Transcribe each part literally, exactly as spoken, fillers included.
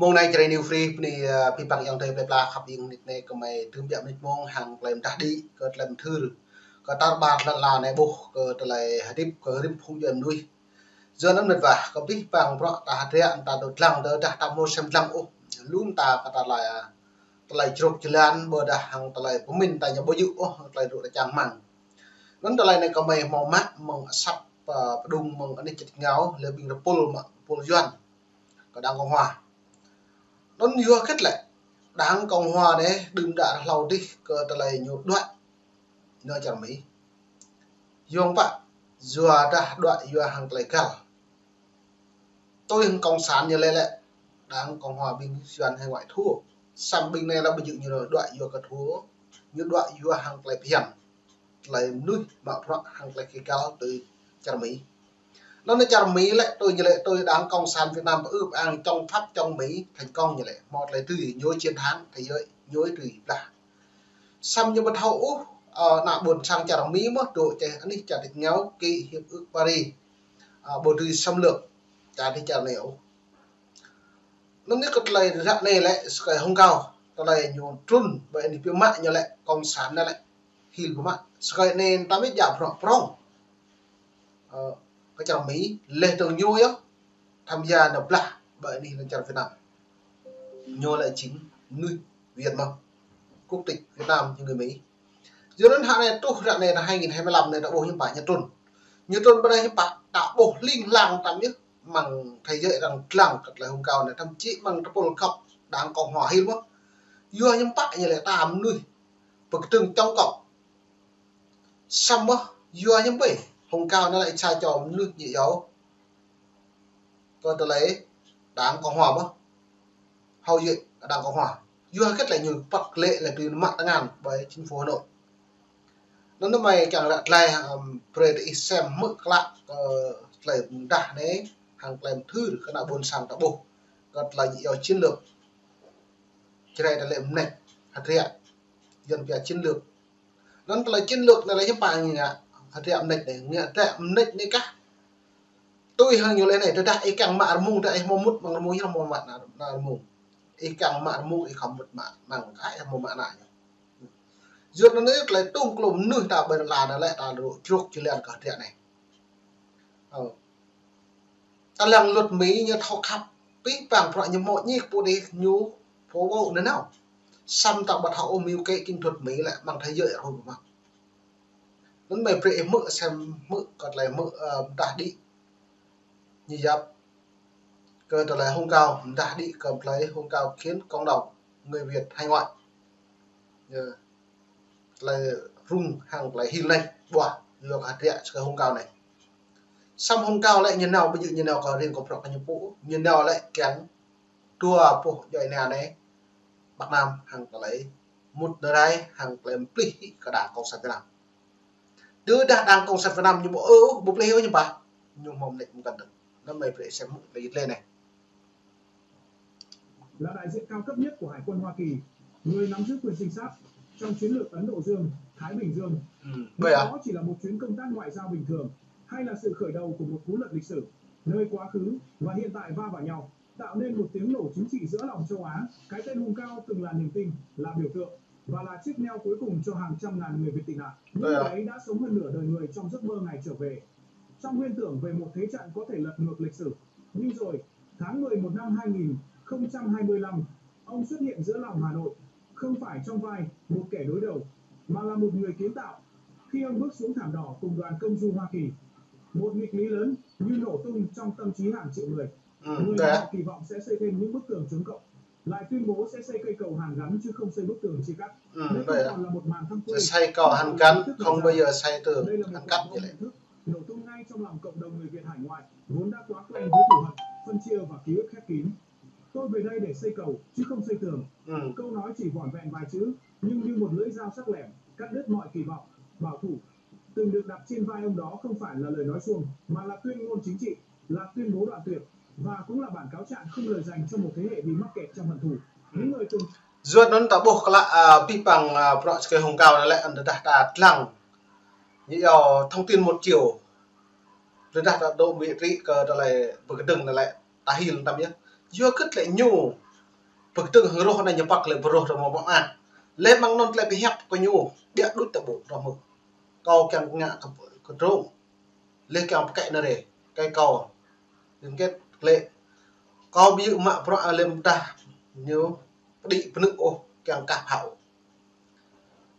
Mông anai Jrai New Free, bơni, ơ, abih bang ayŏng adơi plơi pla khăp ing nik ne kơ mơi tơm biă mơnit mông hăng tơlơi mơdah đĭ, kơ tơlơi mơthưr, kơ tar ƀar lŏn ala anai ƀuh, kơ tơlơi hơdip, kơ rĭm phung djuai mơnuih. Yua anŭn mơ̆n wah, kơ abih bang bruă ta hơdră, ta dŏ dlăng, tơdah ta mơ̆ sem dlăng ôh, lŏm ta kơ tơlơi, tơlơi jrŏk jơlan, ƀôdah hăng tơlơi pơmĭn ta ñu ƀu djơ̆ ôh, tơlơi dŏ ta čang rơmang. Anŭn tơlơi anai kơ mơi hmâo mă mơ̆ng asăp, ơ, pơdŏng mơ̆ng anih čơt ngao, lĕ ƀing rơpul mă, rơpul Yuan kơ Đảng Cộng Hòa. Anŭn yua hơget lĕ, Đảng Cộng Hòa anai đưm đă hlâo adih kơ tơlơi ñu đuaĭ nao čar Mi. Yua hơget? Yua dah đuaĭ yua hăng tơlơi găl. Tui hăng Cộng sản ñu lĕ lĕ, Đảng Cộng Hòa ƀing Yuan hải ngoại thua. Samơ̆ ƀing anai lĕ ƀu djơ̆ ñu đuaĭ yua kơ thua, ñu đuaĭ yua hăng tơlơi phiăn. Tơlơi mơnuih mă bruă hăng tơlơi găl tui čar Mi. Anŭn čar Mi lĕ tui ñu lĕ tui Đảng Cộng sản Việt Nam pơư pơang chống Pháp chống Mỹ thành công ñu lĕ. Hmâo tơlơi tui ñu chiến thắng thế giới, ñu tui blah. Samơ̆ ñu ƀu thâo ôh, ơ, ană ƀôn sang čar Mi mơ̆ dŏ čar anih čar čơt ngao ký hiệp ước Paris, ơ, ƀu dưi xâm lược čar anih čar anai ôh. Anŭn ñu kơ tơlơi ră anai lĕ, sơkơi hông gao, tơlơi ñu trŭn, ƀơi anih biă mă ñu lĕ, Cộng sản anai lĕ, hil biă mă. Sơkơi anai ta mĭn djă prŏng prŏng. Ơ, kơ čar Mi, lĕ tơ̆ng ñu yơh, tham gia nao blah, ƀơi anih lŏn čar Việt Nam. Ñu lĕ jing mơnuih Việt Nam, quốc tịch Việt Nam, jing người Mỹ. Yua anŭn hă anai truh ră anai, hai nghìn hai mươi lăm anai, ta ƀuh ñu pă ñu trŭn. Ñu trŭn ƀơi anai ñu pă, ta ƀuh hling hlang tăm yơh, mơ̆ng thế giới arăng dlăng kơ tơlơi hông gao anai, thậm chí mơ̆ng tơpul khăp Đảng Cộng Hòa hil mơ̆. Yua ñu pă ñu lĕ ta mơnuih pơkơdơ̆ng chống cộng. Samơ̆ yua ñu ƀơi hông gao anai lĕ sa čô mơnuih ñu yua kơ tơlơi Đảng Cộng Hòa mơ̆. Hâu yua Đảng Cộng Hòa. Yua hơget lĕ ñu păt lĕ lĕ tui mă tơngan ƀơi chính phủ Hà Nội. Anŭn mơi kiăng ră tơlơi, ưm, brơi tơ ih sem hmư̆ klă, ơ, tơlơi mơdah anai, hăng tơlơi mơthưr kơ ană ƀôn sang ta ƀuh. Kơ tơlơi ñu yua chiến lược. Jrai ta lĕ mơneč, hơdră. Yuan pia chiến lược. Anŭn tơlơi chiến lược anai lĕ hiư̆m pă ngă, hơdră mơneč anai, ngă hơdră mơneč anai kah. Tui hăng ñu lĕ anai, tơdah ih kiăng mă rơmung, tơdah ih hmâo mŭt mơ̆ng rơmung, ih hmâo mă ană, ană rơmung. Ih kiăng mă rơmung, ih khŏm mŭt mă, mơ̆ng kah ih hmâo mă ană ñu. Yua anŭn anai tơlơi tŏng klŏm mơnuih ta ƀơi lŏn ala anai lĕ ta dŏ jrŏk jơlan kơ hơdră anai. Ơ. Ta lăng luật Mi ñu thâo khăp, abih bang bruă ñu mơ̆ ñik pô đih ñu pô ƀu nanao. Samơ̆ ta ƀu thâo ôh Mi kơ kinh thuật Mi lĕ mơ̆ng thế giới hrơi mơ̆. Anŭn mơi brơi hmư̆ sem hmư̆ kơ tơlơi hmư̆, ơ, mơdah đĭ. Ñu yap kơ tơlơi hông gao, mơdah đĭ kơ tơlơi hông gao khiến cộng đồng người Việt hải ngoại. Ơ. Tơlơi rŭng hăng tơlơi hil anai, ƀuah, yua kơ hơdră sơkơi hông gao anai. Samơ̆ hông gao lĕ ñu nao, ƀu djơ̆ ñu nao kơ riêng kơ bruă kơ ñu pô, ñu nao lĕ kiăng dua boh djuai ania anai, Bắc Nam hăng tơlơi mŭt nao rai, hăng tơlơi pơplih kơ Đảng Cộng sản Việt Nam. Tơdah Đảng Cộng sản Việt Nam ñu ƀu ư, ƀu pơplih ôh ñu pă, ñu hmâo mơneč mơ̆ng kăn dơ̆ng. Anŭn mơi brơi sem hmư̆ tơlơi yit lĕ anai. Là đại diện cao cấp nhất của Hải quân Hoa Kỳ, người nắm giữ quyền trinh sát trong chiến lược Ấn Độ Dương, Thái Bình Dương. Ừ, vậy à? Đó chỉ là một chuyến công tác ngoại giao bình thường hay là sự khởi đầu của một cú lật lịch sử, nơi quá khứ và hiện tại va vào nhau, tạo nên một tiếng nổ chính trị giữa lòng châu Á. Cái tên hùng cao từng là niềm tin, là biểu tượng và là chiếc neo cuối cùng cho hàng trăm ngàn người Việt tị nạn. Những người ấy đã sống hơn nửa đời người trong giấc mơ ngày trở về, trong huyễn tưởng về một thế trận có thể lật ngược lịch sử. Nhưng rồi, tháng mười một năm hai nghìn không trăm hai mươi lăm, ông xuất hiện giữa lòng Hà Nội, không phải trong vai một kẻ đối đầu, mà là một người kiến tạo. Khi ông bước xuống thảm đỏ cùng đoàn công du Hoa Kỳ, một nghịch lý lớn như nổ tung trong tâm trí hàng triệu người. Người họ kỳ vọng sẽ xây thêm những bức tường chống cộng, lại tuyên bố sẽ xây cây cầu hàn gắn chứ không xây bức tường chia cắt. Đây không còn là một màn thăng quê, xây cầu hàn gắn, không bao giờ xây tường hàn cắt như vậy. Nổ tung ngay trong lòng cộng đồng người Việt hải ngoại, vốn đã quá quen với thù hận, phân chia và ký ức khép kín. Tôi về đây để xây cầu, chứ không xây tường. Câu nói chỉ vỏn vẹn vài chữ, nhưng như một lưỡi dao sắc lẻm, cắt đứt mọi kỳ vọng, bảo thủ, từng được đặt trên vai ông đó không phải là lời nói suông, mà là tuyên ngôn chính trị, là tuyên bố đoạn tuyệt, và cũng là bản cáo trạng không lời dành cho một thế hệ bị mắc kẹt trong hận thù. Những người từng Yua anŭn ta ƀuh klă, ơ, abih bang, ơ, bruă sơkơi hông gao anai lĕ, tơdah ta dlăng. Ñu yua thông tin một chiều. Tơdah ta dŏ Mi tri kơ tơlơi pơkơdơ̆ng anai lĕ, ta hil tăm yơh. Yua hơget lĕ ñu Pơkơdơ̆ng hăng rŏh anai ñu păk lĕ pơrŏh rŏh mơ̆ mơak. Lĕ mơ̆ng anŭn tơlơi pơhiăp kơ ñu, biă đôč ta ƀuh rŏh mơ̆. Kâo kiăng ngă kơ, kơ drông. Lĕ kiăng pơkĕ nơ̆r rê, kơ kâo. Liên kết lĕ. Kâo ƀu djơ̆ mă bruă lĕ mơdah ñu pơđĭ pơnư̆ ôh, kiăng kah phao.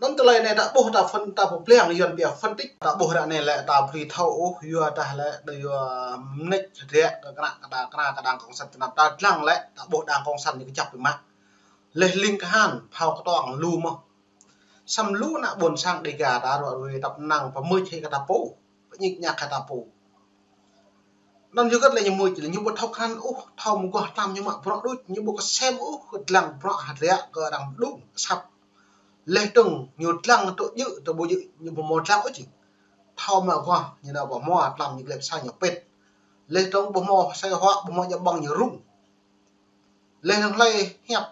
Anŭn tơlơi anai ta ƀuh ta phân, ta pơblang Yuan pia phân tích, ta ƀuh ră anai lĕ ta brơi thâo ôh, yua dah lĕ, yua mơneč hơdră kơ kơnă kơ đang, kơnă kơ đang cộng sản Việt Nam, ta lăng lĕ, ta ƀuh đang cộng sản ñu kơjăp biă mă. Lĕ ling kahan, phao kơtuang lu mơ̆. Samơ̆ lu ană ƀôn sang Dêga ta ruă ruai tăp năng pơmưč hĭ kơ ta pô, pơñik ñak kơ ta pô. Anŭn yua hơget lĕ ñu mưč lĕ ñu ƀu thâo krăn ôh, thâo mơguah tlam ñu mă bruă đôč, ñu ƀu kơsem ôh, kơ lăng bruă hơdră kơ arăng mơđung, asăp. Lĕ dơ̆ng ñu lăng tŭ djơ̆, tŭ ƀu djơ̆, ñu ƀu hmâo lăng ôh jing. Thâo mă guah, ñu nao ƀu hmâo tlam ñu glĕp sa ñu pĕt. Lĕ dơ̆ng ƀu hmâo sai huă, ƀu hmâo djă ƀơ̆ng ñu rŭng. Lĕ hăng hlơi hiăp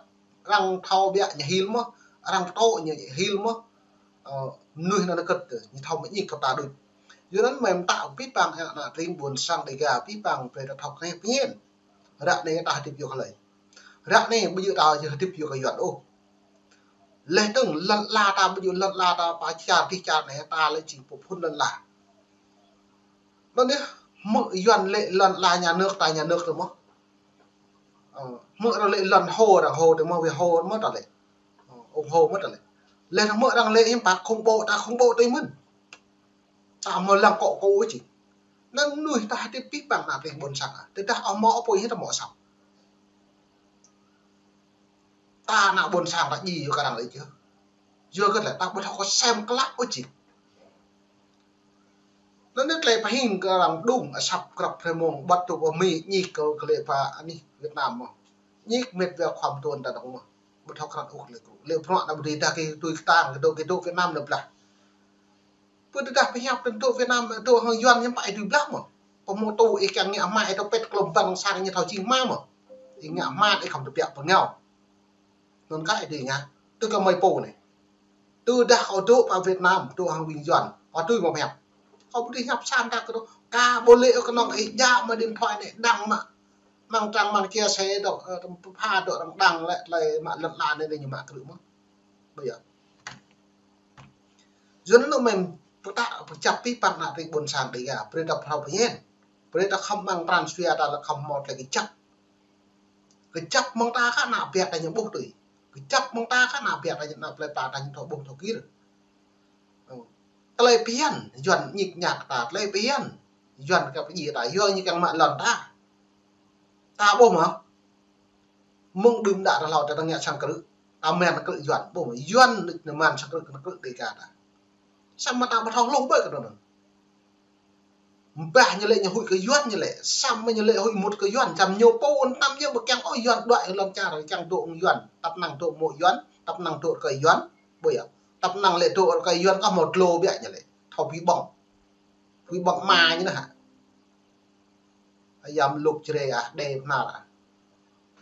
arăng thâo biă ñu hil mơ̆, arăng pơtô ñu hil mơ̆, ơ, mơnuih anŭn kơt, ñu thâo mơñik kơ ta đôč. Yua anŭn mơ̆ mơta pih pang ană tring ƀôn sang Dêga, pih pang brơi ta thâo kơ pơñen. Ră anai ta hơdip yua kơ hlơi. Ră anai ƀu djơ̆ ta hơdip yua kơ Yuan ôh. Lĕ dơ̆ng lŏn ala ta ƀu djơ̆ lŏn ala ta pă čar dih čar anai ta lĕ jing pô phŭn lŏn ala. Anŭn yơh, hmư̆ Yuan lĕ lŏn ala nhà nước ta nhà nước tơ mơ̆. Ơ, hmư̆ arăng lĕ lŏn Hồ arăng Hồ tơ mơ̆, wĕ Hồ mơ̆ ta lĕ. Ơ, ông Hồ mơ̆ ta lĕ. Lĕ hmư̆ arăng lĕ hiư̆m pă khủng bố ta khủng bố tơ mơ̆n. Ta hmâo lăng kŏ kô ôh jing. Anŭn mơnuih ta hơdip pih pang ană tring ƀôn sang. Tơdah ơ hmâo apui hĭ ta hmâo asăp. Ta ană ƀôn sang ta djai yua kơ arăng lĕ jơ̆. Yua hơget lĕ ta ƀu thâo kơsem klă ôh jing. Anŭn yơh tơlơi pơhing kơ arăng mơđung asăp krăp hrơi mông ƀăt tŭ ƀu mĭn ñik kơ, kơ lĕ pă anih Việt Nam mơ̆. Ñik mĕt wĕ khŏm tuan ta dŏng mơ̆. Ƀu thâo krăn ôh lĕ kru. Lĕ bruă anŭn ƀu djơ̆ dah kơ tui kơtang kơ dŏ, kơ dŏ Việt Nam lĕ blah. Pơ tơdah pơhiăp tơ̆ng dŏ Việt Nam, dŏ hăng Yuan hiư̆m pă ih tui blah mơ̆. Pơhmư̆ tŭ ih kiăng ngă hmua ih tŭ pĕt klom băn sang ñu thâo jing hmua mơ̆. Ih ngă hmua ih khŏm tơbiă pơngao. Anŭn kah ih tui ngă. Tui kơ mơi pô anai. Tơdah kâo dŏ pơ Việt Nam, dŏ hăng ƀing Yuan. Kâo tui mơ̆ pơhiăp. Kâo ƀu tui hiăp sang ta kơ dŏ. Ka ƀu lĕ kơ nŏng ih djă mă điện thoại anai đăng mă. Mơ̆ng trang mơ̆ng chia sẻ dŏ, ơ, pha dŏ arăng đăng lĕ, tơlơi mă lŏn ala anai ñu mă krư̆ mơ̆. Ƀu djơ̆. Yua anŭn mơ̆ mơta pơčăp pih pang ană tring ƀôn sang Dêga, brơi ta phrâo pơñen. Brơi ta khŏm mơ̆ng pran jua ta lĕ khŏm hmâo tơlơi kơjăp. Kơjăp mơ̆ng ta kơ ană biă ta ñu ƀuh tui. Kơjăp mơ̆ng ta kơ ană biă ta ñu, ană plei pla ta ñu thâo ƀuh thâo gir. Ơ. Tơlơi phiăn, Yuan ñik ñak ta, tơlơi phiăn. Yuan kơ pơdjai ta, Yuan ñu kiăng mă lŏn ta. Ta ƀuh mơ̆. Mơ̆ng đưm đă ră hlâo ta ngă sang krư̆. Ta mơ̆n krư̆ Yuan. Ƀuh mơ̆ Yuan ñu mơ̆n sang krư̆, krư̆ Dêga ta. Samơ̆ ta ƀu thâo hluh ƀơi kơ anŭn. Ƀah ñu lĕ ñu huĭ kơ Yuan ñu lĕ. Samơ̆ ñu lĕ huĭ mŭt kơ Yuan. Čăm ñu pô anŭn tăm ñu ƀu kiăng ôh Yuan đuaĭ lŏn čar kiăng dŏ Yuan. Tăp năng dŏ mơ̆ Yuan. Tăp năng dŏ rơkơi Yuan. Ƀu djơ̆. Tăp năng lĕ dŏ rơkơi Yuan kơ hmâo dlô biă ñu lĕ. Thâo pui ƀơ̆ng. Pui ƀơ̆ng ama ñu anŭn hă. Ayăm lŭk čre ah, đe pơnar ah.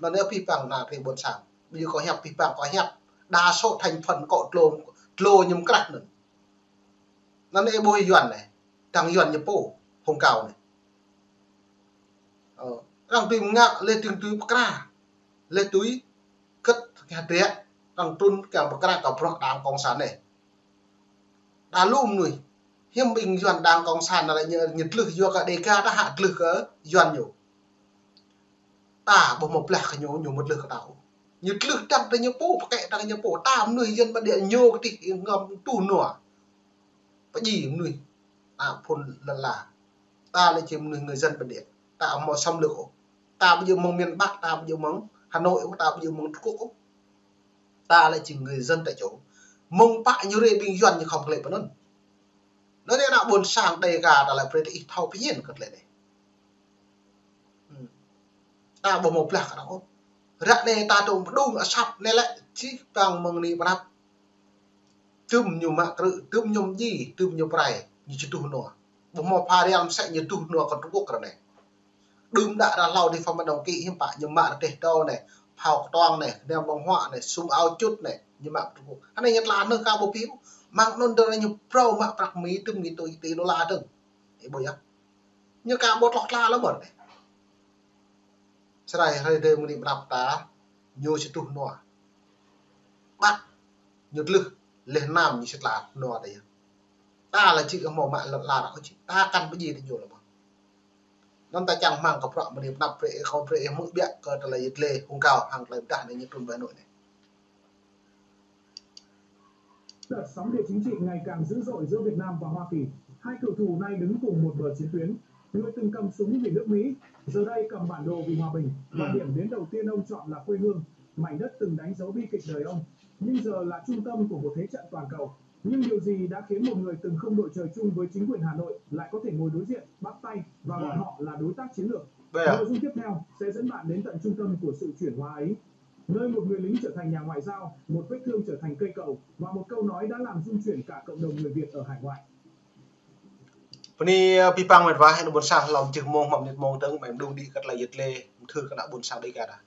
Anŭn yơh pih pang ană tring ƀôn sang. Ƀu djơ̆ kâo hiăp pih pang kâo hiăp. Đa số thành phần kơ dlô, dlô ñu mơkrah anŭn. Anŭn ih ƀuh Yuan anai. Đang Yuan ñu pô, hông kâo anai. Ơ, arăng tui mơngă, lĕ tui, tui pơkra. Lĕ tui kơ̆t kơ hơdră, arăng trŭn kiăng pơkra kơ bruă đang cộng sản anai. Đa lu mơnuih, hiư̆m ƀing Yuan đang cộng sản anai lĕ ñu, ñu tlưh yua kơ Dêga ta hă tlưh kơ Yuan ñu. Ta ƀu hmâo blah kơ ñu, ñu ƀu tlưh kơ ta ôh. Ñu tlưh dăng tơ ñu pô, pơkĕ dăng ñu pô. Ta mơnuih Yuan bản địa ñu kơtih ngăm tuh nua. Pơdjai mơnuih. Ană phŭn lŏn ala. Ta lĕ jing mơnuih người dân bản địa. Ta ƀu hmâo xâm lược ôh. Ta ƀu djơ̆ mơ̆ng miền Bắc, ta ƀu djơ̆ mơ̆ng Hà Nội ôh, ta ƀu djơ̆ mơ̆ng Trung Quốc ôh. Ta lĕ jing người dân tại chỗ. Mơ̆ng pă ñu rai ƀing Yuan ñu khŏm kơ lĕ pơ anŭn. Anŭn yơh ană ƀôn sang Dêga ta lĕ brơi ta ih thâo pơñen kơ tơlơi anai. Hmm. Ta ƀu hmâo blah kơ arăng ôh. Ră anai ta dŏ mơđung asăp anai lĕ čih pang mơ̆ng anai pơrăp. Tơm ñu mă krư̆, tơm ñu mơdjai, tơm ñu pơrai, ñu či tuh nua. Ƀu hmâo pha riam sĕ ñu tuh nua kơ Trung Quốc ră anai. Đưm đă ră hlâo đi pham mă đăng ký hiư̆m pă ñu mă rơdêh dâo anai, phao kơtuang anai, neo ƀơ̆ng huă anai, sum ao čut anai, ñu mă Trung Quốc. Anai ñu tla anŭn ka ƀu pih. Mơ̆ng anŭn dơ̆ng ñu phrâo mă prăk Mi tơm ngui tui ti đô la dơ̆ng. Ih ƀuh yơh. Ñu ka ƀu tloh tla lơ̆m mơ̆n anai. Sơrai hrơi dê mơ̆ng anai pơrăp ta. ñu sĭt truh nua. Bắc ñu tlưh, leh Nam ñu sĭt tla nua tơ yơh. Ta lĕ či hmâo mă lŏn ala ră či, ta kăn pơjing tơ ñu lĕ mơ̆n. Anŭn ta čang rơmang kơ bruă mơ̆ng anai pơnăp brơi, kơ brơi hmư̆ biă kơ tơlơi yơh tlê hung kâo hăng tơlơi pơdah anai ñu trŭn pơ Hà Nội anai. Đợt sóng địa chính trị ngày càng dữ dội giữa Việt Nam và Hoa Kỳ, hai cựu thù nay đứng cùng một bờ chiến tuyến. Người từng cầm súng vì nước Mỹ, giờ đây cầm bản đồ vì hòa bình. Và điểm đến đầu tiên ông chọn là quê hương, mảnh đất từng đánh dấu bi kịch đời ông, nhưng giờ là trung tâm của một thế trận toàn cầu. Nhưng điều gì đã khiến một người từng không đội trời chung với chính quyền Hà Nội lại có thể ngồi đối diện, bắt tay và gọi họ là đối tác chiến lược? Nội dung tiếp theo sẽ dẫn bạn đến tận trung tâm của sự chuyển hóa ấy, nơi một người lính trở thành nhà ngoại giao, một vết thương trở thành cây cầu và một câu nói đã làm rung chuyển cả cộng đồng người Việt ở hải ngoại. Bơni, ơ, pơpăng met wa, ană ƀôn sang hlâo mơčih mông, hmâo mơnit mông tơ̆ng, mơ̆ng đung đĭ kơ tơlơi yơh tlê, mơthưr kơ ană ƀôn sang Đêga ta.